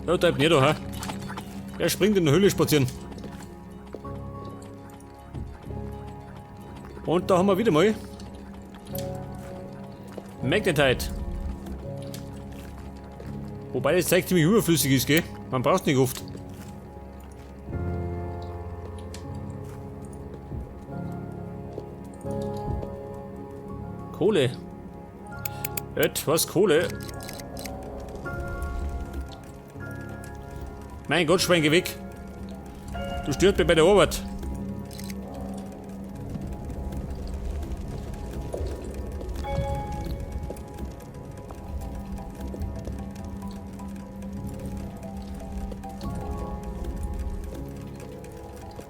Ja, der nicht da, hä? Er springt in der Höhle spazieren. Und da haben wir wieder mal Magnetite. Wobei das Zeug ziemlich überflüssig ist, gell? Man braucht nicht oft. Kohle. Etwas Kohle. Mein Gott, Schwein, geh weg. Du stört mich bei der Arbeit.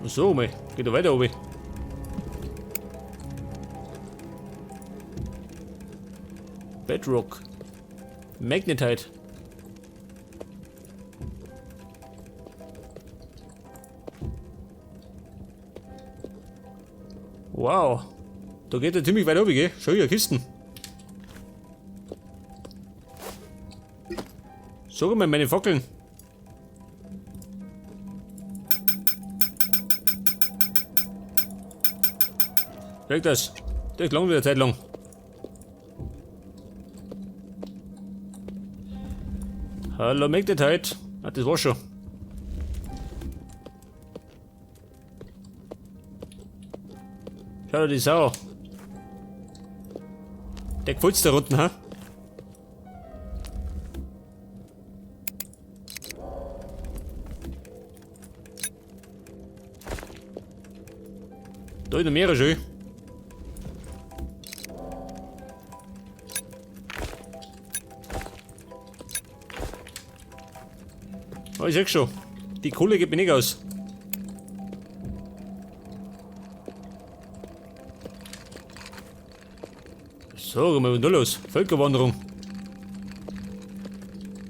So, mei. Geht da weiter oben. Bedrock. Magnetite. Wow. Da geht er ziemlich weit oben, gell? Schau hier, Kisten. Sag mal, meine Fackeln. Krieg das. Das lang wieder Zeit lang. Hallo, Magnetite. Ah, das war schon. Schau dir die Sau. Der gefällt's da unten, ha? Da ist noch mehrere schön. Oh, ich sag schon, die Kohle geht mir nicht aus. So, was ist denn da los? Völkerwanderung.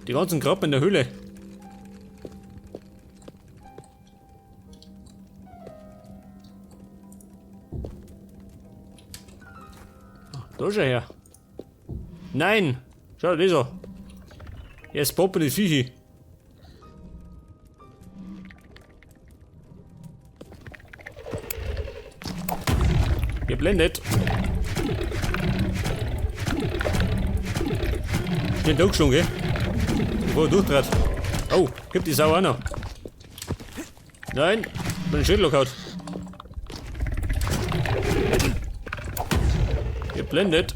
Die ganzen Krabben in der Höhle. Da schau her. Nein! Schau dir das an. Jetzt poppen die Viecher. Geblendet. Schnell durchgeschlagen, gell? Bevor er durchtrat. Oh, gibt die Sau auch noch. Nein, mein Schädel gehauen. Geblendet.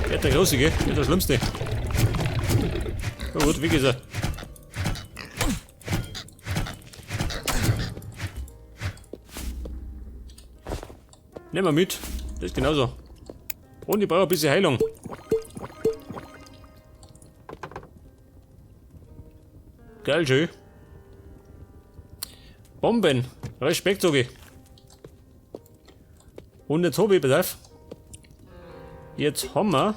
Der hat der Große, gell? Der ist der Schlimmste. Oh gut, wie gesagt. Nehmen wir mit. Das ist genauso. Und ich brauche ein bisschen Heilung. Geil, schön. Bomben. Respekt, sag ich. Und jetzt hab ich, pass auf. Jetzt haben wir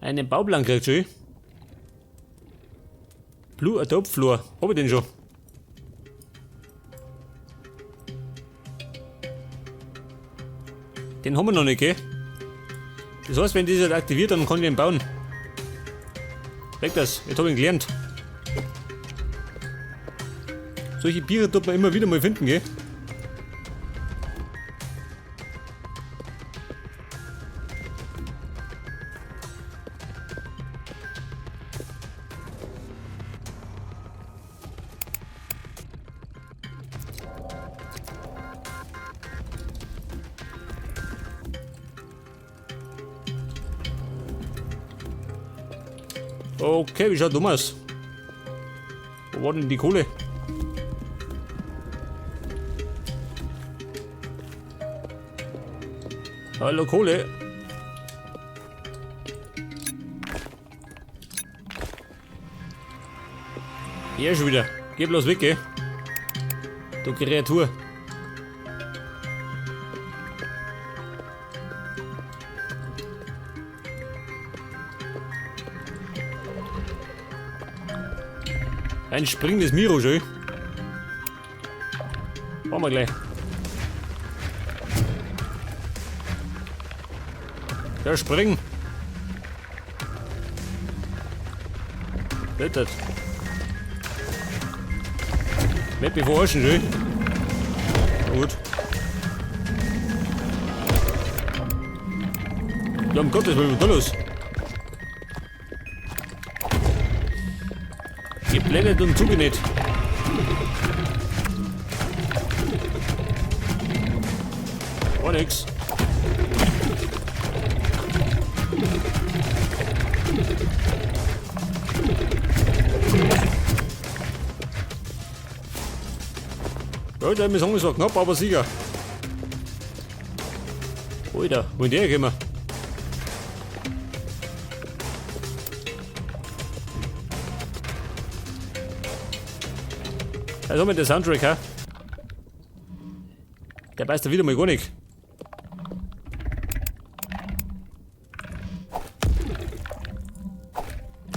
einen Bauplan gekriegt, schön. Blue Adobe Floor. Hab ich den schon? Den haben wir noch nicht, gell? Das heißt, wenn dieser aktiviert, dann kann ich den bauen. Weg das, jetzt hab ich ihn gelernt. Solche Biere tut man immer wieder mal finden, gell? Okay, wie schaut dumm aus? Wo war denn die Kohle? Hallo Kohle. Hier schon wieder. Geh bloß weg, gell? Du Kreatur. Ein springendes Miro, schön. Machen wir gleich. Ja, springen. Blättert. Nicht mich verarschen, schön. Gut. Ja, um Gottes Willen, was ist da los? Geblendet und zugenäht. War nix. Ja, der sagen, es war knapp, aber sicher. Alter, wo ist der gekommen? Also mit der Soundtrack, ha? Der beißt da wieder mal gar nicht.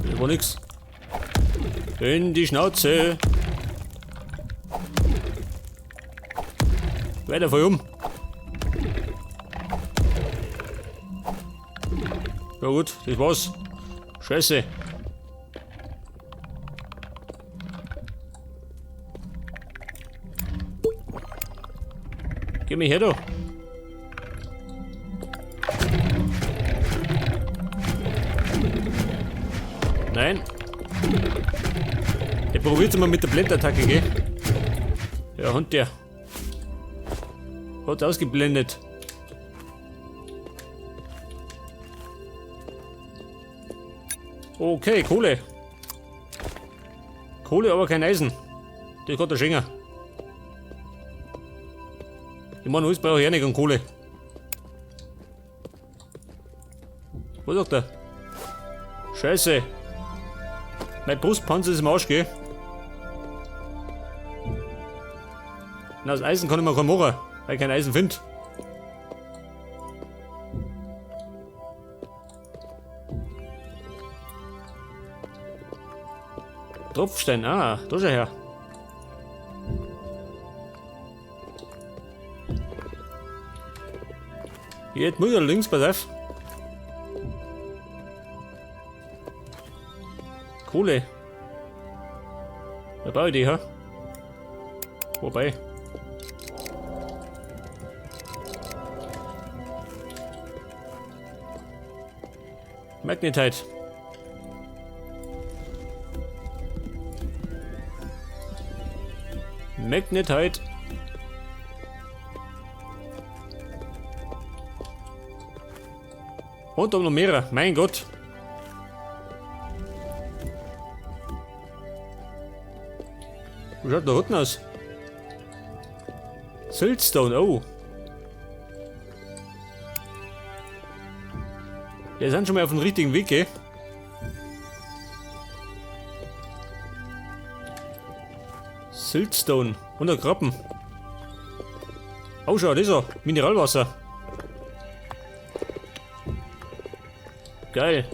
Da war nix. In die Schnauze. Weiter voll um. Ja gut, das war's. Scheiße. Geh mir her, du. Nein. Der probiert's mal mit der Blendattacke, gell? Ja, und der. Hat ausgeblendet. Okay, Kohle. Kohle, aber kein Eisen. Das kann der Schenker. Ich meine, alles brauche ich auch nicht an Kohle. Was sagt er? Scheiße. Mein Brustpanzer ist im Arsch, gell? Na, das Eisen kann ich mir kein machen, weil ich kein Eisen finde. Tropfstein, ah, da schau her. Jetzt muss ich links, pass auf. Kohle. Da brauche ich die, ha? Wobei. Magnetite. Magnetite. Und noch mehrere. Mein Gott. Wie schaut da unten aus? Siltstone, oh. Wir sind schon mal auf dem richtigen Weg, gell? Siltstone. Und ein Krabben. Oh, schau, das ist er. Mineralwasser. Geil.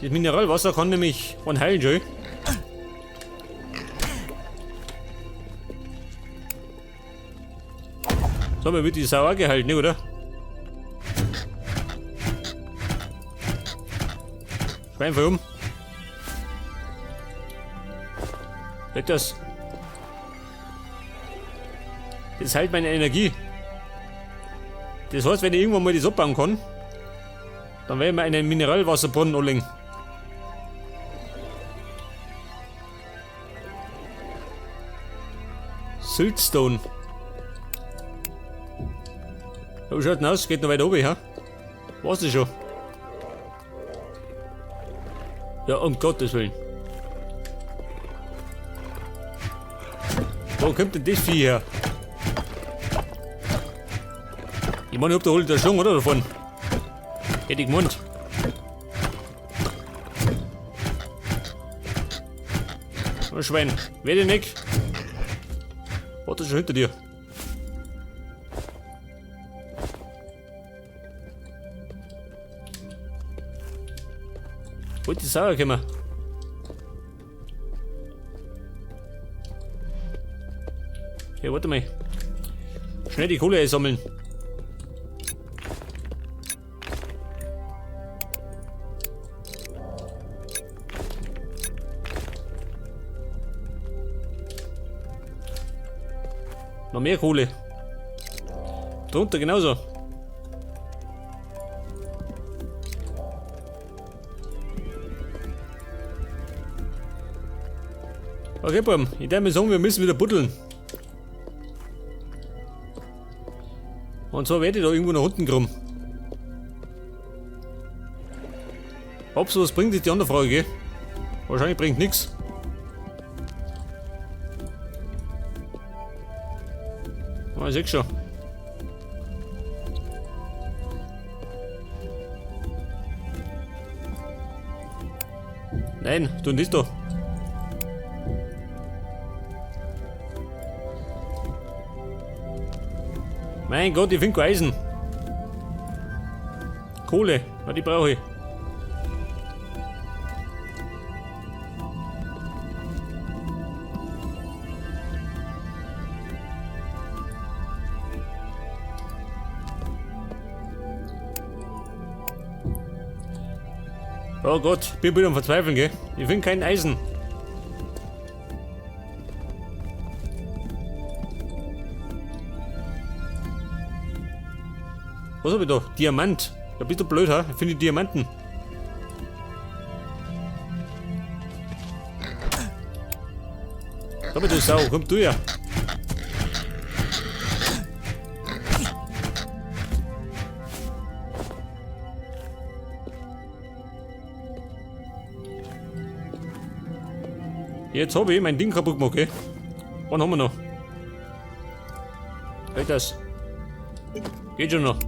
Das Mineralwasser kann nämlich einen heilen, schön. So, aber wird die Sau auch geheilt, ne, oder? Schwein voll um. Weg das. Das heilt meine Energie. Das heißt, wenn ich irgendwann mal das abbauen kann, dann werde ich mir einen Mineralwasserbrunnen anlegen. Siltstone. Wie schaut denn aus? Geht noch weiter oben, ha? War's das schon? Ja, um Gottes Willen. Wo kommt denn das Vieh her? Ich meine, ich hab da wohl der Schwung, oder? Davon. Hätte ich gemeint. Oh Schwein, werde nicht. Warte schon hinter dir. Wo ist die Sau gekommen? Hey, warte mal. Schnell die Kohle einsammeln. Noch mehr Kohle. Drunter genauso. Okay, Buben, ich darf mir sagen, wir müssen wieder buddeln. Und zwar werde ich da irgendwo nach unten kommen. Ob sowas bringt, ist die andere Frage, gell? Wahrscheinlich bringt nix. Ah, ich seh schon. Nein, tu nicht da. Mein Gott, ich find kein Eisen. Kohle, na, die brauche ich. Oh Gott, bin wieder am Verzweifeln, gell? Ich find kein Eisen. Was hab ich da? Diamant. Da bist du blöd, ha? Ich finde Diamanten. Komm, du Sau, komm du ja. Jetzt hab ich mein Ding kaputt gemacht, gell? Wann haben wir noch? Geht das? Geht schon noch.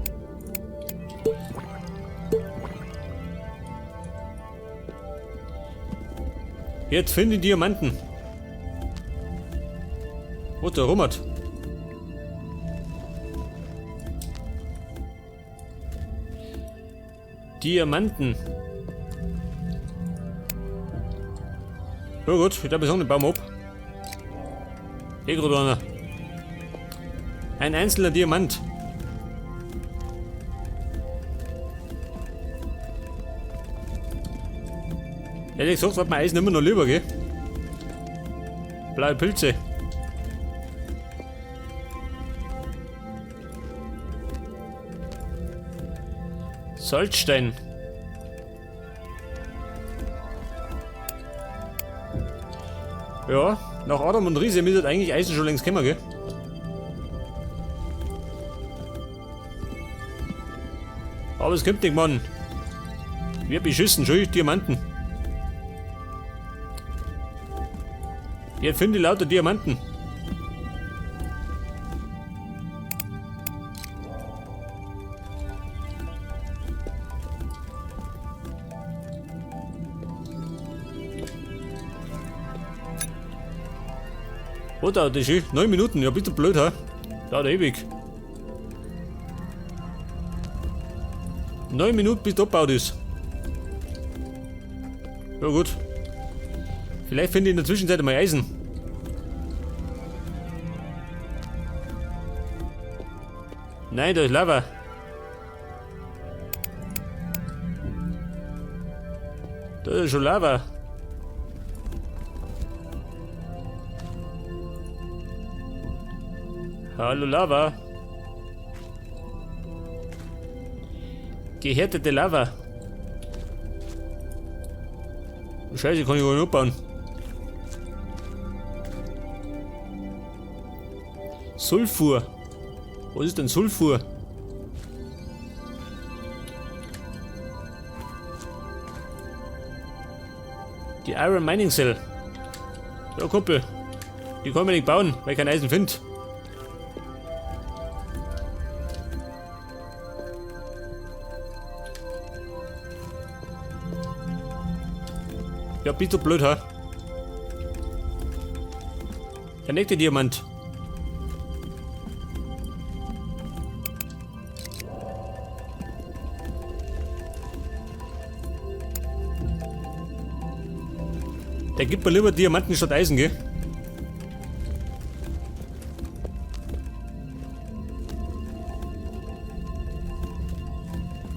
Jetzt finde ich Diamanten. Wo der rummert? Diamanten. Ja gut, ich glaube, wir sagen den Baum ab. Hier gerade einer. Ein einzelner Diamant. Ehrlich gesagt, wird mir Eisen immer noch lieber, gell? Blaue Pilze. Salzstein. Ja, nach Adam und Riese müsste eigentlich Eisen schon längst kommen, gell? Aber es kommt nicht, Mann. Wir beschissen, schon Diamanten. Jetzt finde ich lauter Diamanten. Wo dauert das schon? 9 Minuten, ja bist du blöd, hä? Dauert ewig. 9 Minuten bis abgebaut ist. Ja gut. Vielleicht finde ich in der Zwischenzeit mal Eisen. Nein, da ist Lava. Da ist schon Lava. Hallo Lava. Gehärtete Lava. Scheiße, kann ich gar nicht abbauen. Sulfur. Was ist denn Sulfur? Die Iron Mining Cell. Ja, Kumpel. Die kann man nicht bauen, weil ich kein Eisen finde. Ja, bist du blöd, ha? Der nächste Diamant. Der gibt mir lieber Diamanten statt Eisen, gell?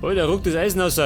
Oh, der ruckt das Eisen raus.